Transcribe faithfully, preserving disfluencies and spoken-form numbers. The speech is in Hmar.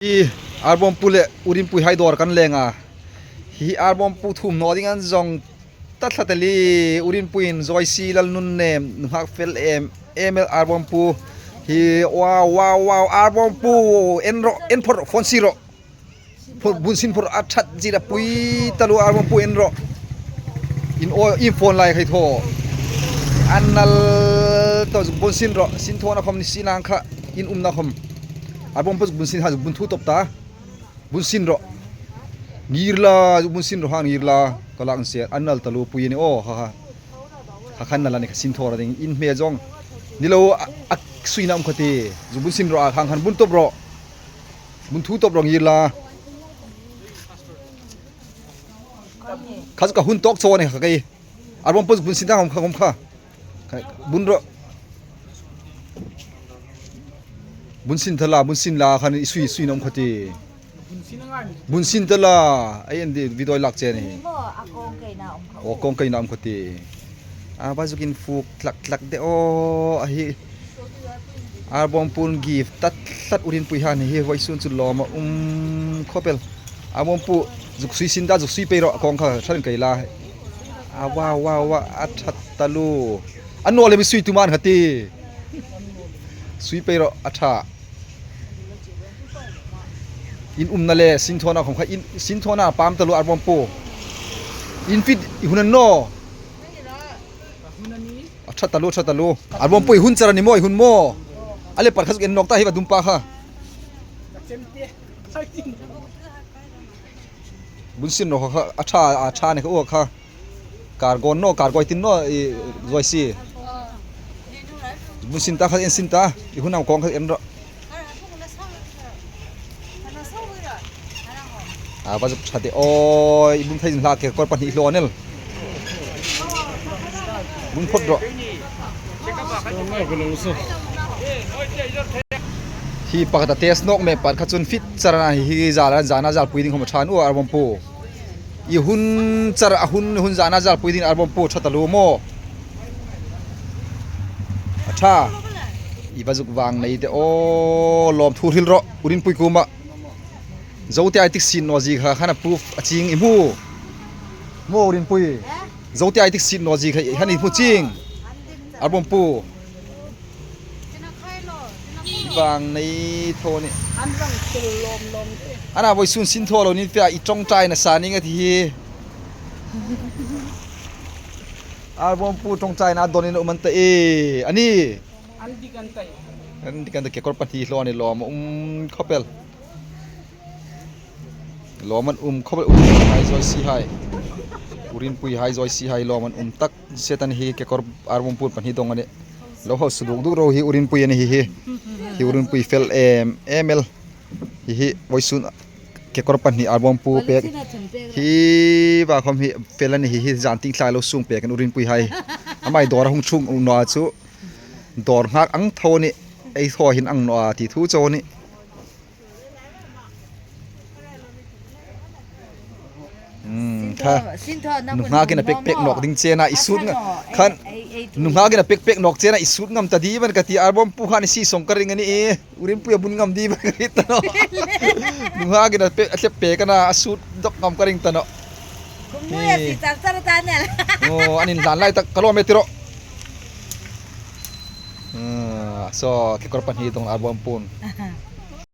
Hi Arbawmpu le Urinpuihai dawr kan leng a. Hi Arbawmpu thum naw ding an zawng ta tlat a li. Urinpuiin Joyce Lalnunnem, nunghak fel em em el Arbawmpu. Hi, wow, wow, wow, Arbawmpu, en rawh, en phawt rawh, phone sie rawh. Phawt, bun sin phawt rawh, a ṭhat zia pui taluo Arbawmpu, en rawh. In aw, in phone lai khai thaw. An nal taw, zuk bun sin rawh, sinthawna khawm ni si nang kha, in umna khawm. Arbawmpu zuk bun sin ha, zuk bun thu tawp ta. Bun sin rawh. Ngir la, zuk bun sin rawh hang, ngir la. Ka lak an se, an nal taluo pui a ni aw, ha ha. Kha khan nal a ni kha sinthaw ra ding, in hme zawng. Ni lo, a, a suina um kha ti. Zuk bun sin rawh a khang khan bun tawp rawh. Bun thu tawp rawh ngir la. Kha zuk ka hun tawk chaw ni kha kei. Arbawmpu zuk bun sin ta khawm kha, khawm kha. Kha bun rawh. Bun sin ta la, bun sin la khan i sui, suina um kha ti. Bun sin ta la, ei en di video lak che ni. Ni maw, a kawng keina um kha. Aw, kawng keina um kha ti. A va zuk in fuk tlak tlak de aw, a hi. Arbawmpu'n gift ta tlat Urinpuihai hi, vawisun chu lawm a um khawp el. Arbawmpu zuk sui sin ta, zuk sui pei rawh, kawng kha ṭha in kei la. A wow, wow, wow, a ṭhat taluo. A naw le mi sui tu man kha ti. Sui pei rawh, a ṭha. In umna le sinthawna khawm kha, in sinthawna pam taluo Arbawmpu. In fit i hun a ni naw. A ṭhat taluo, ṭhat taluo. Arbawmpu i hun char a ni maw, i hun maw. A le par kha zuk en nawk ta hi va dum pa kha. Bun sin rawh kha, a ṭha, a ṭha ni kha u kha. Kar gawn naw, kar gawi tin naw, i, Joyce. Bun sin ta kha, en sin ta, i hun am kawng kha en rawh. A va zuk ṭha de aw, i bun thei zin hla kekawr pahni hlaw a ni el. Bun phawt rawh. Hi pakhat a test nawk mek pakhat kha chun fit char a ni hi, hi zal a, zana zal pui ding khawm a ṭha naw Arbawmpu. I hun char a hun, hun zana zal pui ding Arbawmpu ṭha taluo maw. A ṭha. I va zuk vang nei de aw, lawmthu hril rawh, Urinpui kuoma. Zote ai tik sin naw zie kha, khan a proof a ching i hmu. Maw Urinpui. Zote ai tik sin naw zie kha, khan i hmu ching. Arbawmpu. Vang nei thaw ni. An vang tul lawm lawm te. Ana vawisun sinthaw lo nin fe a i ṭawngṭaina sa ning a ti hi. Arbawmpu ṭawngṭaina dawn in um an ta e. A ni. An dik an ta e. An dik an ta, kekawr pahni hlaw a ni, lawm a um khawp el. Lawm an um khawp el, Urinpuihai Joycehai. Urinpuihai Joycehai lawm an um tak zet a ni hi, kekawr Arbawmpu pahni dawng a nih. Lo hausa duk duk ro hi Urinpui a ni hi hi. Hi Urinpui fel em em el. Hi hi vawisun kekawr pahni Arbawmpu pek. Hi va khawm hi fel a ni hi hi, zan tieng thlai lo sung pek an Urinpuihai. Amai dawr a hung ṭhung naw a chu. Dawr nghak ang thaw a nih. Ei thaw hin ang naw a ti thu chau a nih. Hmm, kha. Nunghakin a pek pek nawk ding chena i sut ngam. Khan, nunghakin a pek pek nawk chena i sut ngam ta ding am ka ti, Arbawmpu khan i si song ka ring a nih e. Urinpui a bun ngam ding am ka ring ta nawh. Nunghakin a pek, a thlep pek a na, a sut dawk ngam ka ring ta nawh. Kum nuoi a si char char ta nih. Oh, an inhlan lai tak ka lawm e ti rawh. Hmm, so kekawr pahni dawng Arbawmpun.